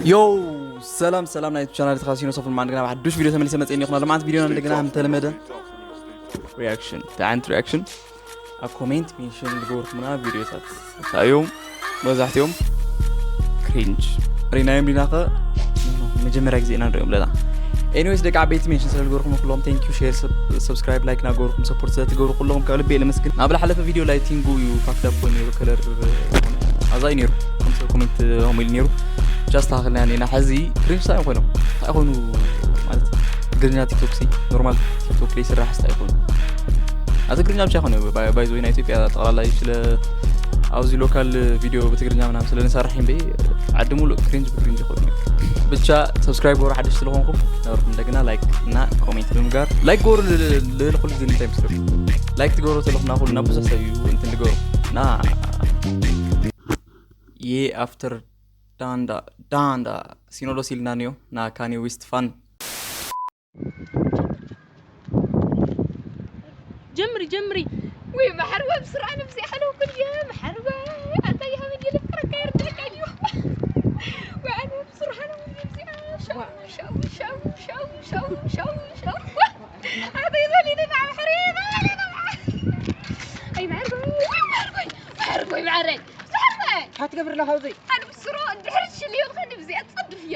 ዮ ሰላም ሰላም ናይ ቻናል ተኻሲኖ ሰፍን ማን ግና ሓዱሽ ቪዲዮ ተመልሰ መጽእኒ ይኹን ኣለማት ቪዲዮ እንደገና ከም ተለመደ ሪያክሽን ታንት ሪያክሽን ኣብ ኮሜንት ሜንሽን ዝገበርኩምና ቪዲዮታት ሳዮም መብዛሕትኦም ክሪንጅ ሪናዮም ዲናኸ መጀመርያ ግዜ ኢና ንሪኦም ለና ኤኒዌይስ ደቂ ዓበይቲ ሜንሽን ስለ ዝገበርኩም ኩሎም thank you share subscribe like ናገበርኩም support ስለ ትገብሩ ኩሎም ካብ ልቤ ለመስግን ናብ ዝሓለፈ ቪዲዮ ላይቲንጉ እዩ ፋክዳ እኮ ነይሩ ከለር ኣዛይ ነይሩ ኮሜንት ሆም ኢሉ ነይሩ ጃስት ታክልና ኢና ሕዚ ክሪንጅ እንታይ ይኾኑ እንታይ ይኾኑ ማለት ትግርኛ ቲክቶክ ሲ ኖርማል ቲክቶክ ላይ ስራሕ ስታይ ይኾኑ ኣብ ትግርኛ ብቻ ይኾኑ ባይዞ ናይ ኢትዮጵያ ጠቕላላ ስለ ኣብዚ ሎካል ቪዲዮ ብትግርኛ ምናምን ስለ ንሰርሕ እምበይ ዓዲ ሙሉእ ክሪንጅ ብክሪንጅ ይኾኑ ብቻ ሰብስክራይብ ወሩ ሓድሽ ስለኾንኩም ነበርኩም እንደገና ላይክ እና ኮሜንት ብምጋር ላይክ ገበሩ ልልኩል ግን እንታይ ምስለኩም ላይክ ትገብሩ ዘለኹም ናኹሉ ናብ ብዙሕ ሰብ እዩ እንትን ትገብሩ እና የ after ዳንዳ ዳንዳ ሲኖዶስ ኢልና ኒዮ ና ካኒ ዊስት ፋን ጀምሪ ጀምሪ ወይ ማሕርወ ብስርዓ ነብሲ ሓለው ኩል የ ማሕርወ ኣንታ ይሃበ ይልክረካ ይርዳካ እዩ ወይ ኣነ ብስርዓ ነው ነብሲ ሻው ሻው ሻው ሻው ሻው ሻው ሻው ኣበይ ዘሊነ ማሕሪ ዘሊነ ኣይ ማሕርወ ወይ ማሕርወ ማሕርወ ማሕርወ እንታይ ትገብሪ ኣለኻ ኣብዚ? ኣነ ብስሮ ድሕሪ ሽልዮት ኸዲ ብዚኣ ትጸድፍ እያ።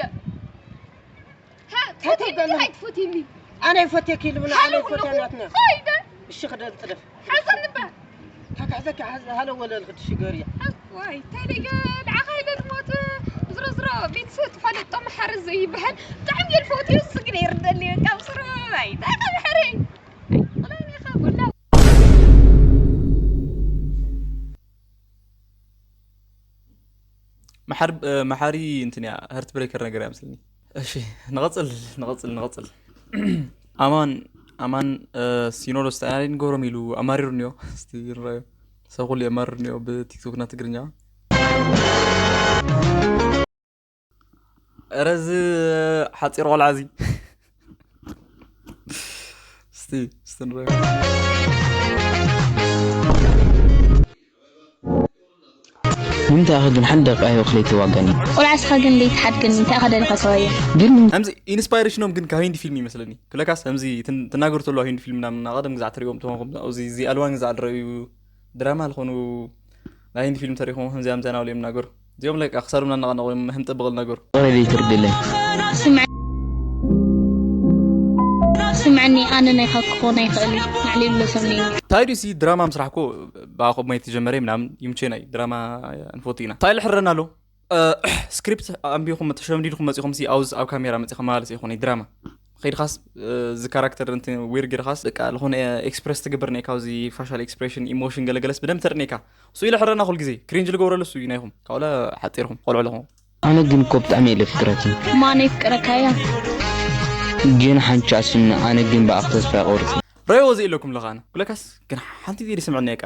ሃ ትፈትየኒ ዶ ኣይትፈትየኒ? ኣነ ይፈትየኪ ኢሉ ብላ ኣነ ይፈትያ ናትና። ኸይደ። እሺ ክደ ንጽደፍ። ሓዘን እባ። ታካሕዘኪ ሃለ ወለል ክድሽገር እያ። ዋይ እንታይ ደገ ንዓኻ ኢለ ድሞት ዝሮ ዝሮ ቤተሰብ ትፈልጦ መሓሪ ዘይበሃል ብጣዕሚ እየ ዝፈትዮ እሱ ግን የርደኒ በቃ ብስሮ ኣይ እንታይ ከመሓሪ መሓሪ እንትን እያ heart breaker ነገር እያ መስለኒ እሺ ንቐፅል ንቐፅል ንቐፅል ኣማን ኣማን ሲኖዶስ ተኣናዲ ንገብሮም ኢሉ ኣማሪሩ እኒኦ እስቲ ንረዮ ሰብ ኩሉ የማርር እኒኦ ብቲክቶክ እና ትግርኛ ኧረ እዚ ሓፂር ቆልዓ እዚ እስቲ እስቲ ንሪኦ ንምንታይ ኢኺ ግን ሓንቲ ደቂቃ ህይወት ለይትዋጋኒ? ቆልዓ እስኻ ግን ለይትሓድገኒ እንታይ ኢኻ ደሊኻ ሰብኣየ? ግን ከምዚ ኢንስፓይሬሽኖም ግን ካብ ሂንዲ ፊልም ይመስለኒ ክለካስ ከምዚ ትናገሩ ተለዋ ሂንዲ ፊልም ምናምን ናቐደም ግዛዕ ተሪኦም ትኾንኩም እዚ ኣልዋን ግዛዕ ድረዩ ድራማ ዝኾኑ ናይ ሂንዲ ፊልም ተሪኹም ከምዚኣም ዘናውል እዮም ናገሩ እዚኦም ለቃ ክሳዶም ናናቐነቑ እዮም ህምጥብቕል ናገሩ ኦረዲ ትርድለይ ስምዐኒ ኣነ ናይኻ ክኾን ኣይኽእል እዩ ናዕሊ ብሎ ሰብ ነይሩ ታይዱ ሲ ድራማ ምስራሕ እኮ ብኣኸብ ማየት ተጀመረ ምናምን ይምቼና እዩ ድራማ ንፈቱ ኢና እንታይ ልሕረና ኣሎ ስክሪፕት ኣንቢኹም ተሸምዲድኩም መፂኹም ሲ ኣውዝ ኣብ ካሜራ መፂኹም ማለት ይኹን ድራማ ከይድኻስ እዚ ካራክተር እንትን ዊር ጌርኻስ በቃ ዝኾነ ኤክስፕረስ ትግብር ኔካ ኣብዚ ፋሻል ኤክስፕሬሽን ኢሞሽን ገለገለስ ብደንብ ተርኔካ እሱ ኢለ ሕረና ኩል ግዜ ክሪንጅ ልገብረሉ እሱ እዩ ናይኹም ካብለ ሓፂርኹም ቆልዑ ኣለኹም ኣነ ግን እኮ ብጣዕሚ እየ ለፍቅረኪ ማን የፍቅረካ እያ ግን ሓንቻ ስኒ ኣነ ግን ብኣኽ ተስፋ ይቆርጽ ረዮ ወዚ ኢለኩም ኣለኻ ኣነ ብለካስ ግን ሓንቲ ዜዲ ስምዕኒ ቃ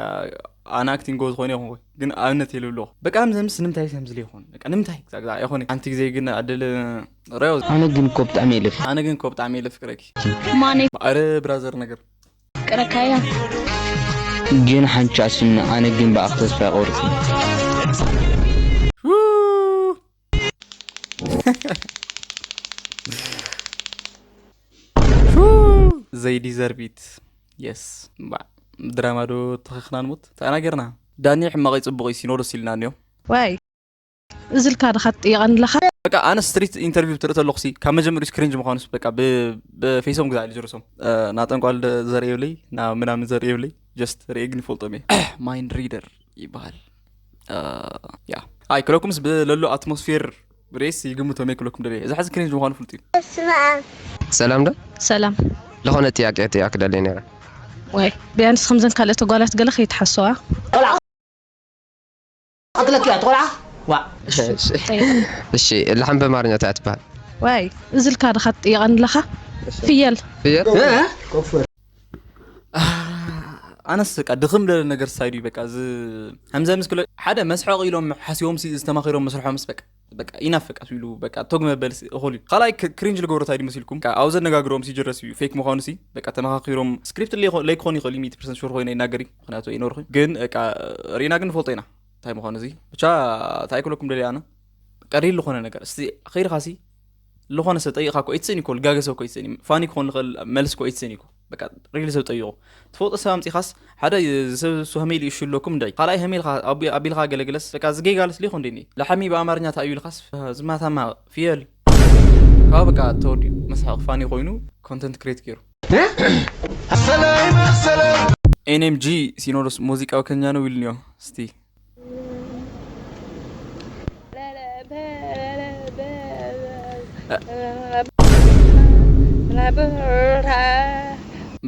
ኣነ ኣክቲንግ ጎበዝ ኮይኑ ይኹን ግን ኣብነት የልብሎ በቃ ምዘምስ ንምንታይ ከምዝለ ይኹን በቃ ንምንታይ ግዛግዛ ይኹን ሓንቲ ግዜ ግን ዕድል ረዮ ኣነ ግን እኮ ብጣዕሚ የለፍ ኣነ ግን እኮ ብጣዕሚ የለፍ ቅረኪ ማነ ኣረ ብራዘር ነገር ቅረካያ ግን ሓንቻ ስኒ ኣነ ግን ብኣኽ ተስፋ ይቆርጽ ዘይዲዘርቪት የስ ድራማ ዶ ተኸኽና ንሙት ተኣና ጌርና ዳኒ ሕማቕ ይፅቡቕ እዩ ሲኖዶስ ኢልና እኒኦ ዋይ እዝልካ ድኻ ትጥየቐኒ ኣለኻ በቃ ኣነ ስትሪት ኢንተርቪው ትርኢ ተለኹሲ ካብ መጀመሪያ ስክሪንጅ ምዃኑስ በቃ ብፌሶም ግዛ ኢሉ ዝርሶም ናጠንቋል ዘርእየብለይ ና ምናምን ዘርእየብለይ ጀስት ርእየ ግን ይፈልጦም እየ ማይንድ ሪደር ይበሃል ያ ኣይ ክለኩምስ ብለሎ ኣትሞስፌር ሬስ ይግምቶም የክለኩም ደለ እዚ ሓዚ ክሪንጅ ምዃኑ ፍልጥ እዩ ሰላም ዶ ሰላም ለኾነ ጥያቄ ጥያቄ ደለ ነረ ወይ ቢያንስ ከምዘን ካልኦት ጓላት ገለ ከይትሓስዋ ቀትለክ እያ ትቆልዓ ዋ እሺ ላሕም በማርኛ እንታይ ትበሃል ወይ እዝልካ ድኻ ትጥየቐኒ ኣለኻ ፍየል ፍየል እ? ኣነስ በቃ ድኽም ለለ ነገር ሳይዱ በቃ እዚ ከምዚ ምስ ክሎ ሓደ መስሐቕ ኢሎም ሓሲቦም ሲ ዝተማኺሮም መስርሖምስ በቃ በቃ ኢናፍ በቃ ሲሉ በቃ ቶግ መበል እኹል እዩ ካልኣይ ክሪንጅ ልገብሮ ታይ ድመሲልኩም ኣብ ዘነጋግሮም ሲጀረስ እዩ ፌክ ምዃኑ ሲ በቃ ተመኻኺሮም ስክሪፕት ለይኮን ይኽእል ሚት ፐርሰንት ሹር ኮይነ ይናገር እዩ ምክንያቱ ኣይነበርኩ ግን በቃ ርኢና ግን ንፈልጦ ኢና እንታይ ምዃኑ እዚ ብቻ እንታይ ክለኩም ደልየ ኣነ ቀሪል ዝኾነ ነገር እስቲ ኸይድኻሲ ዝኾነ ሰብ ጠይቕካ እኮ ኣይትስእን እኮ ልጋገ ሰብ እኮ ኣይትስእን እዩ ፋኒ ክኾን ልኽእል መልስ እኮ ኣይትስእን እኮ በቃ ሪል ሰብ ጠይቑ ትፈልጦ ሰብ ኣምፂኻስ ሓደ ሰብ እሱ ሀሜል ይሹለኩም እንዳይ ካልኣይ ሀሜልካ ኣቢልካ ገለግለስ በቃ ዝጌጋልስ ሊኾ እንዴ ላሓሚ ብኣማርኛ ታእዩ ኢልካስ ዝማታማ ፍየል ካብ በቃ ተወዲኡ መስሓቕ ፋኒ ኮይኑ ኮንተንት ክሬት ገይሩ NMG ሲኖዶስ ሙዚቃው ከኛ ነው ይልንዮ እስቲ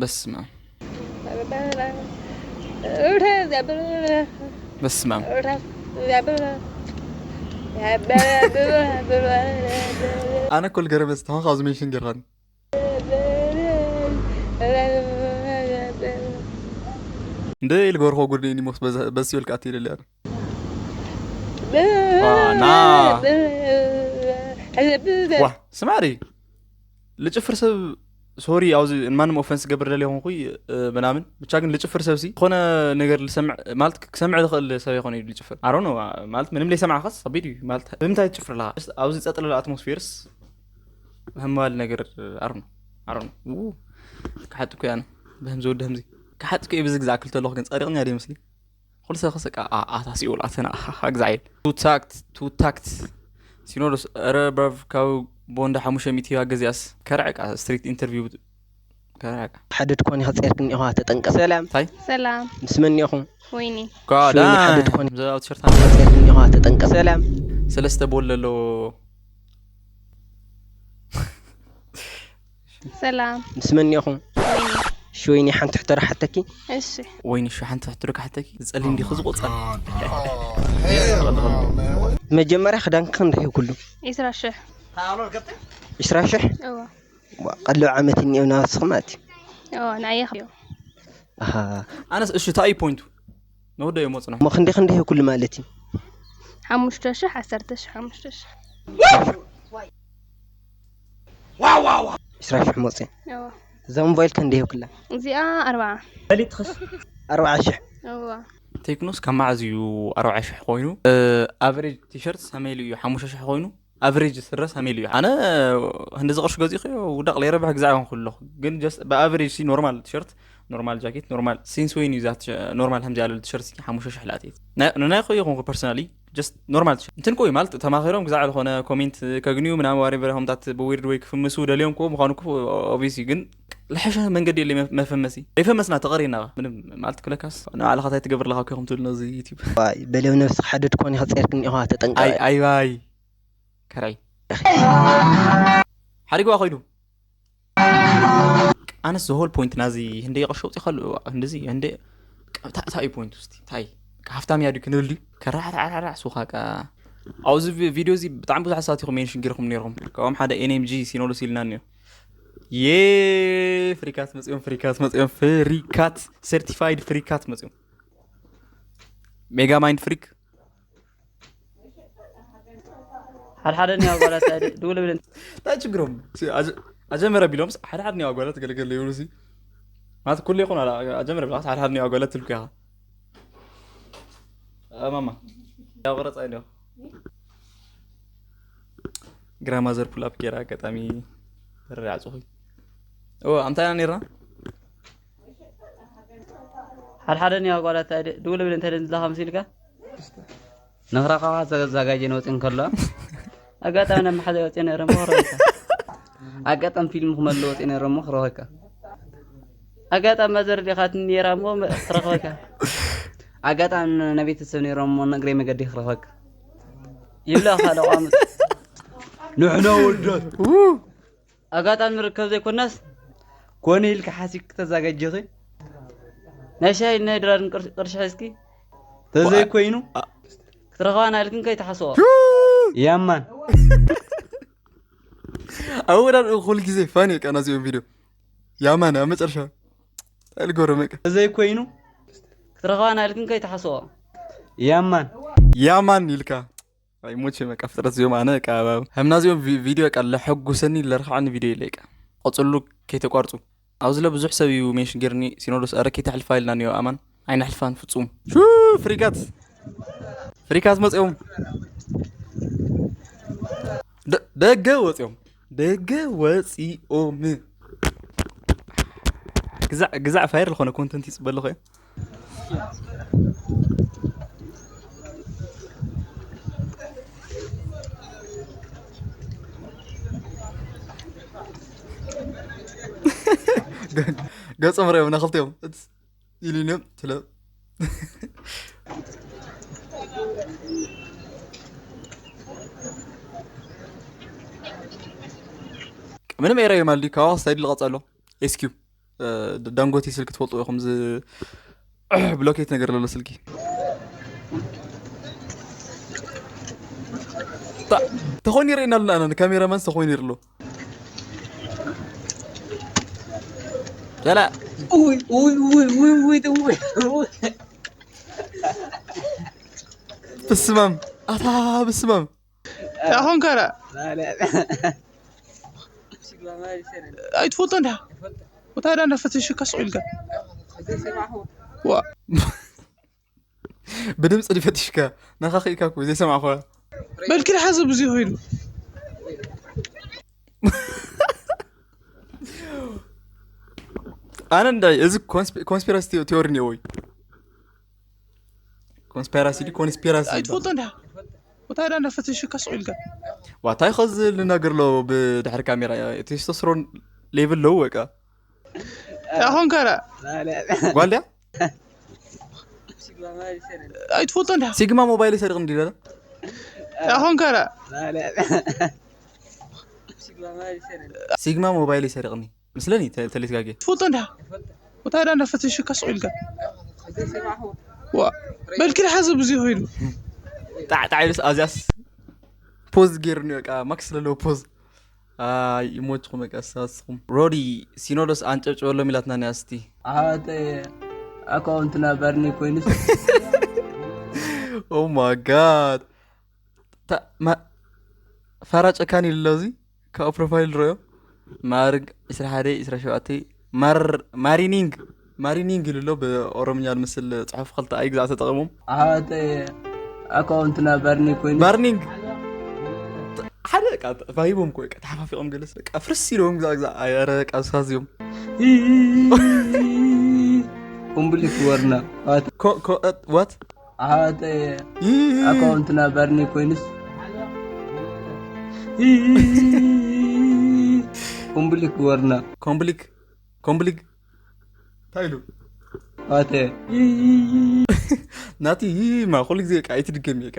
በስመ በስመ ኣነ እኮ ልገረመ ዝተኾን ካብዚ ሜንሽን ገርኻኒ እንደ ኢልገርኾ ጉድ ኒሞስ በስ ይብል ከኣት ይልል ያለ ዋና ዋ ስማሪ ልጭፍር ሰብ ሶሪ ኣብዚ ማንም ኦፈንስ ገብር ደል ይኹንኩይ ምናምን ብቻ ግን ልጭፍር ሰብሲ ዝኾነ ነገር ልሰምዕ ማለት ክሰምዕ ዝኽእል ሰብ ይኾነ እዩ ልጭፍር ኣሮ ነው ማለት ምንም ለይሰማዕኻስ ከቢድ እዩ ማለት ብምንታይ ትጭፍር ኣለኻ ኣብዚ ጸጥለለ ኣትሞስፌርስ ህማል ነገር ኣሮ ነው ኣሮ ነው ክሓጥ እኮ ያነ ብህምዚ ወዲ ህምዚ ክሓጥ እኮ ብዚ ግዛዕ ክልተ ኣለኹ ግን ጸሪቕኛ ደ ይመስሊ ኩሉ ሰብ ከሰቃ ኣታ ሲኦል ኣተና ግዛዕ ቱ ታክት ቱ ታክት ሲኖዶስ ረ ብረቭ ካብ ቦንዳ ሓሙሽተ ሚእቲ ሂባ ገዚኣስ ከርዕቃ ስትሪት ኢንተርቪው ከርዕቃ ሓደ ድኳን ኢኻ ጸርክን ኢኻ ተጠንቀ ሰላም ታይ ሰላም ምስ መን ኢኹም ወይኒ ጋዳ ሽወይኒ ሓደ ድኳን ዘው ቲሸርት ጸርክን ኢኻ ተጠንቀ ሰላም ሰለስተ ቦል ኣለዎ ሰላም ምስ መን ኢኹም ወይኒ ሽወይኒ ሓንቲ ሕቶ ርሓተኪ እሺ ወይኒ ሹ ሓንቲ ሕቶ ርሓተኪ ዝጸሊ እንዲኹ ዝቆጸል መጀመርያ ክዳንኪ ክንደይ ኩሉ ዒስራ ሽሕ ዒስራ ሽሕ እዎ ቀልብ ዓመት እኒኦ ናስኹም ማለት እዩ እዎ ንኣየ እዩ ኣነስ እሺ እንታይ እዩ ፖይንቱ ንወደዮ መፅና እሞ ክንደይ ክንደይ ኩሉ ማለት እዩ ሓሙሽተ ሽሕ ዓሰርተ ሽሕ ሓሙሽተ ሽሕ ዕስራ ሽሕ መፅእ እዛ ሞባይል ክንደይ ይህብክላ እዚኣ ኣርባዓ ፈሊጥኽስ ኣርባዓ ሽሕ እዋ ቴክኖስ ካብ መዓዝ እዩ ኣርባዓ ሽሕ ኮይኑ ኣቨሬጅ ቲሸርት ሰመይሉ እዩ ሓሙሽተ ሽሕ ኮይኑ ኣቨሬጅ ስረ ሰመይሉ እዩ ኣነ ህንዲ ዝቕርሽ ገዚእኹ ውዳቕ ለይረብሕ ግዛዕ ይኾንኩ ኣለኹ ግን ጀስት ብኣቨሬጅ ሲ ኖርማል ቲሸርት ኖርማል ጃኬት ኖርማል ሲንስ ወይን እዩ ዛት ኖርማል ከምዚ ያለ ቲሸርት ሲ ሓሙሽተ ሽሕ ላእትየት ንናይ ኾ ይኾንኩ ፐርሰናሊ just normal እንትን ኮይ ማለት ተማኺሮም ግዛዕ ዝኾነ ኮሜንት ከግንዩ ምናምን ዋሬቨር ሆምታት ብዊርድ ወይ ክፍምሱ ደልዮም ኮ ምዃኑ ክፉ obviously ግን ለሐሸ መንገዲ የለ መፈመሲ ይፈመስና ተቐሪና ምንም ማለት ክለካስ ንባዕልኻ ታይ ትገብር ኣለኻ ኮኹም ትብል ነዚ ዩቲብ ዋይ በለው ነብስኻ ሓደ ድኮን ኢኻ ጸርክን ኢኻ ተጠንቀ ኣይ ኣይ ኣይ ከራይ ሓሪግዋ ኮይዱ ኣነስ the whole point ናዚ ህንደ ይቐሸውጥ ይኸሉ እንደዚ ህንደ እንታይ እዩ point ውስጥ እንታይ ሃፍታም ያዱ ክንብል ድዩ ከራዕራዕራዕ ሱኻ ቃ ኣብዚ ቪድዮ እዚ ብጣዕሚ ብዙሓት ሰባት ኢኹም ሜንሽን ገይርኩም ነይርኩም ካብኦም ሓደ ኤንኤምጂ ሲኖዶስ ኢልና እኒኦ የ ፍሪካት መፅኦም ፍሪካት መፅኦም ፍሪካት ሰርቲፋይድ ፍሪካት መፅኦም ሜጋ ማይንድ ፍሪክ ሓድሓደ እኒዋ ጓላት ድውል ብልን እንታይ ችግሮም ኣጀመረ ቢሎም ሓድሓድ እኒዋ ጓላት ገለገለ ይብሉ ሲ ማለት ኩሉ ይኹን ኣጀመረ ቢላ ሓድሓድ እኒዋ ጓላት ትልኩ ኢኻ ማማ ያው ቀረጻ ኢሎ ግራማዘር ፑላፕ ገይራ ኣጋጣሚ ተረዳዕ ጽኹይ ኦ ኣምታይና ነይርና ሓድሓደ እኒዋ ጓላት ድውል ብልን ተደንዝላኻ መሲልካ ንኽረኸባ ዘጋጀ ንወፂ እንከሎ ኣጋጣሚ ናብ መሓዛ ወፂ ነረ እሞ ክረኸካ ኣጋጣሚ ፊልም ክመልእ ወፂ ነረ እሞ ክረኸካ ኣጋጣሚ ማዘር ዲኻት ነራ እሞ ክረኸካ ኣጋጣሚ ነቤተሰብ ነረ እሞ ነግሬ መገዲ ክረኸካ ይብላ ካልኦ ቋምጥ ንሕና ወዳት ኣጋጣሚ ንርከብ ዘይኮናስ ኮነ ኢልካ ሓሲብ ክተዘጋጀኺ ናይ ሻሂ ናይ ድራርን ቅርሺ ሒዝኪ ተዘይኮይኑ ክትረኽባ ናልክን ከይትሓስቦ ያማን ኣወዳድኡ ኩሉ ግዜ ፋን እዩ ቀና እዚኦም ቪድዮ ያማን ኣብ መጨረሻ ልጎረመቀ ተዘይኮይኑ ክትረኽባ ናልክን ከይትሓስቦ ያማን ያማን ኢልካ ኣይሞቼ በቃ ፍጥረት እዚኦም ኣነ በቃ ከምናዚኦም ቪድዮ በቃ ለሐጉሰኒ ለርክዓኒ ቪድዮ የለ በቃ ቀፅሉ ከይተቋርፁ ኣብዚ ለ ብዙሕ ሰብ እዩ ሜንሽን ጌርኒ ሲኖዶስ ኣረ ከይተሕልፋ ኢልና ኒዮ ኣማን ኣይነሕልፋን ፍፁም ፍሪካት ፍሪካት መፅኦም ደ- ደገ ወፂኦም ደገ ወፂኦም ግዛዕ ግዛዕ ፋይር ዝኾነ ኮንተንት ይፅበ ኣለኹ እየ። ገ- ገጾም ሪኦም ናክልቲኦም ኢሉኒዮም ትለ ምንም ኤራ ይማል ካብዋ ሳይድ ልቐጸሎ ኤስኪዩ ዳንጎቴ ስልኪ ትፈልጡ ኢኹም ዚ ብሎኬት ነገር ለሎ ስልኪ ተኾይኑ ይረእና ኣለና ካሜራማን ተኾይኑ ይርሎ ሰላ ውይ ውይ ውይ ውይ ውይ ውይ ውይ ብስማም ኣታ ብስማም ኣኾን ከረ ኣይትፈልጦ እንዳ ወታዳ እንዳፈተሽካ ስቕ ኢልካ ዋ ብድምፂ ድፈትሽካ ናኻ ክኢካ እኮ ዘይሰማዕኳ በልኪ ድሓዘ ብዙ ይኸይዱ ኣነ እንዳ እዚ ኮንስፒራሲ ቴዎሪ እኒኦ ወይ ኮንስፒራሲ ዲ ኮንስፒራሲ ኣይትፈልጦ እንዳ ወታዳ እንዳፈተሽካ ስቕ ኢልካ ዋታይ ኸዚ ልነገር ሎ ብድሕሪ ካሜራ ቴስቶስትሮን ሌቭል ለው በቃ ኣኾን ከረ ጓልያ ኣይትፈልጦ እንዳ ሲግማ ሞባይል ይሰርቕ እንዲ ለለ ኣኾን ከረ ሲግማ ሞባይል ይሰርቕኒ ምስለኒ ተሊትጋጌ ትፈልጦ እንዳ ወታዳ እንዳፈተሽካ ስቕ ኢልካ ዋ በልኪ ድሓዘ ብዙ ይኸይዱ ጣዕጣዕ ኢሉስ ኣዚያስ ፖዝ ገይሩኒ በቃ ማክስ ዘለዎ ፖዝ ይሞችኹም በቃ ሳስኹም ሮዲ ሲኖዶስ ኣንጨብጭበሎም ኢላትና ኒያ እስቲ ኣሃተ ኣካውንትና በርኒ ኮይኑስ ኦ ማይ ጋድ ፋራ ጨካን ኢሉ እዚ ካብ ፕሮፋይል ረዮ ማርግ 21 27 ማር ማሪኒንግ ማሪኒንግ ኢሉ ኣሎ ብኦሮምኛ ዝመስል ፅሑፍ ክልተ ኣይ ግዛዕ ተጠቂሞም ኣሃተ ኣካውንትና በርኒ ኮይኑ ባርኒንግ ሓደ በቃ ቫይቦም ኮ በቃ ተሓፋፊቖም ገለስ በቃ ፍርስ ኢሎም ግዛዕ ግዛዕ ኣረ በቃ ዝሳዝዮም ኮምብሊክ ወርና ዋት ኣሃተ ኣካውንትና በርኒ ኮይኑስ ኮምብሊክ ወርና ኮምብሊክ ኮምብሊክ እንታይ ኢሉ ኣተ ናቲ ማ ኩሉ ግዜ በቃ ኣይትድገም እየ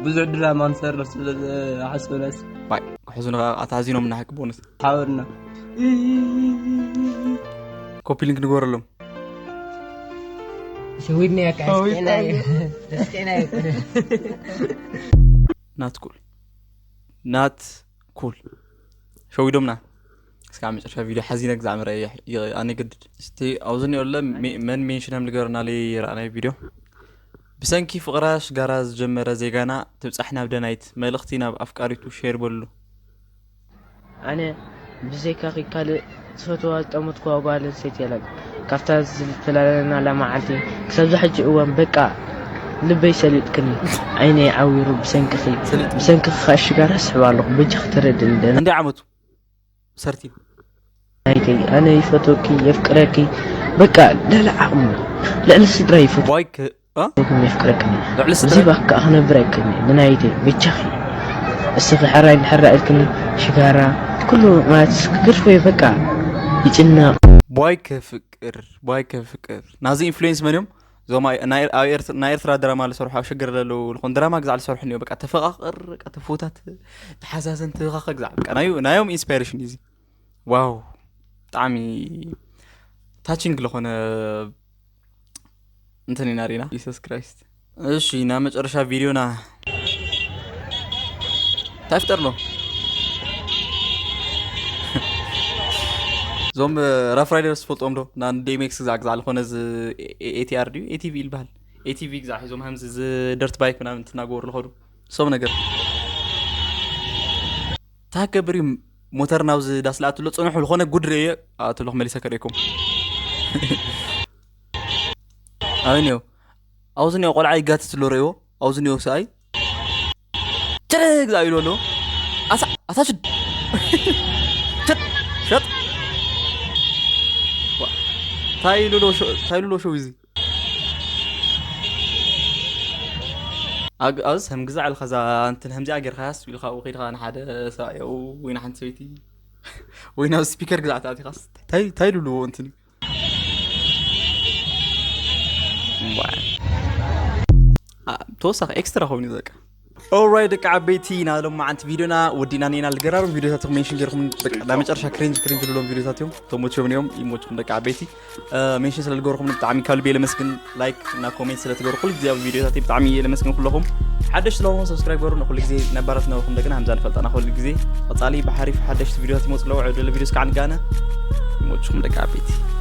ብዙሕ ድራማ ንሰርሕ ስለ ዝሓስበናስ ክሕዙ ኣታዚኖም ናሓቂ ቦነስ ሓበርና ኮፒ ሊንክ ንገበረሎም ሸዊድናዮ ከዓ ስቄናዮ ስቄናዮ ናት ኩል ናት ኩል ሸዊዶምና እስካብ መጨረሻ ቪድዮ ሓዚነ ግዛዕ ምርኣየ ኣነ ግድድ እስቲ ኣብዚ ኒኦ ለ መን ሜንሽን ከም ዝገበረና ለይ ረኣናይ ቪድዮ ብሰንኪ ፍቕራ ሽጋራ ዝጀመረ ዜጋና ትብፃሕ ናብ ደናይት መልእኽቲ ናብ ኣፍቃሪቱ ሼር በሉ ኣነ ብዘይካኺ ካልእ ዝፈትዋ ዝጠመትኩዋ ጓል ኣንስተይቲ የላን። ካብታ ዝተላለናላ መዓልቲ ክሳብ ዝሕጂ እዋን በቃ ልበይ ሰሊጥክኒ ዓይነይ ዓዊሩ ብሰንክኺ ብሰንክኺ ከዓ ሽጋራ ስሕብ ኣለኹ በጃኺ ተረድእኒ ደና እንደ ዓመቱ ሰርቲን ናይተይ ኣነ ይፈትወኪ የፍቅረኪ በቃ ልዕሊ ዓቕሚ ልዕሊ ስድራ ይፈትወ ዋይ ክ- እ? ይኹን የፍቅረክኒ ልዕሊ እዚ ስድራ ባካ ክነብር ኣይክእልኒ ንናይተይ ብቻኺ እስኺ ሕራይ እንድሕራ ኢልክኒ ሽጋራ ኩሉ ማለት ክገድፎ እዩ በቃ ይጭነቕ ቧይ ከፍቅር ቧይ ከፍቅር ናዚ ኢንፍሉዌንስ መን እዮም እዞም ኣይ- ናይ- ኣብ ኤርት- ናይ ኤርትራ ድራማ ዝሰርሑ ኣብ ሽግር ዘለዉ ዝኾን ድራማ ግዛዕ ዝሰርሑ እኒኦ በቃ ተፈቃቅር በቃ ተፈታት ተሓዛዘን ተበኻኸ ግዛዕ በቃ ናዩ- ናዮም ኢንስፓይሬሽን እዩ እዚ ዋው ብጣዕሚ ታቺንግ ዝኾነ እንትን ኢና ሪና ጂሰስ ክራይስት እሺ ናብ መጨረሻ ቪድዮና እንታይ ፍጠር ኣሎ እዞም ራፍ ራይደርስ ትፈልጦም ዶ ና ዲኤምኤክስ ግዛዕ ግዛዕ ዝኾነ እዚ ኤቲኣር ድዩ ኤቲቪ ይልበሃል ኤቲቪ ግዛዕ ሒዞም ከምዚ እዚ ደርት ባይክ ምናምን እንትናገበሩ ዝኸዱ እሶም ነገር እንታይ ክገብር እዩ ሞተር ናብዚ ዳስ ልኣትሎ ፅንሑ ዝኾነ ጉድ ርእየ ኣትለኹ መሊሰ ከርእየኩም ኣበይ እኒኦ ኣብዚ እኒኦ ቆልዓ ይጋትት ኣሎ ርእይዎ ኣብዚ እኒኦ ሰኣይ ቸረ ግዛ ኢሉ ኣሎ ኣሳ ኣሳ ሽድ ሸጥ ሸጥ ታይ ኢሉ ኣሎ ታይ ኢሉ ኣሎ ሸው እዚ ኣብዚ ከም ግዛዕ ኢልካ እዛ እንትን ከምዚኣ ጌርካስ ኢልካ ኣብኡ ከይድካ ንሓደ ሰብኣይ ወይ ንሓንቲ ሰበይቲ ወይ ናብ ስፒከር ግዛዕ ተኣቲኻስ ታይ ታይ ኢሉ ኣለዎ እንትን እዩ ተወሳኺ ኤክስትራ ኮይኑ በቃ ኦራይ ደቂ ዓበይቲ ኢና ሎማዓንቲ ቪዲዮና ወዲና ኔና ልገራሩ ቪዲዮታት ሜንሽን ገርኩም ና መጨረሻ ክሬንጅ ክሬንጅ ልሎም ቪዲዮታት እዮም ተሞችዮም እዮም ይሞችኩም ደቂ ዓበይቲ ሜንሽን ስለ ልገርኩም ብጣዕሚ ካብ ልቤ ለመስግን ላይክ እና ኮሜንት ስለ ትገሩ ኩሉ ግዜ ኣብ ቪዲዮታት ብጣዕሚ እየ ለመስግን ኩለኹም ሓደሽ ስለኹም ሰብስክራይብ ገሩ ንኩሉ ግዜ ነባራት ነበርኩም ደቅና ከምዛ ንፈልጣና ኩሉ ግዜ ቀፃሊ ብሓሪፍ ሓደሽቲ ቪዲዮታት ይመፁ ኣለዉ ዕድለ ቪዲዮስ ከዓ ንጋነ ይሞችኩም ደቂ ዓበይቲ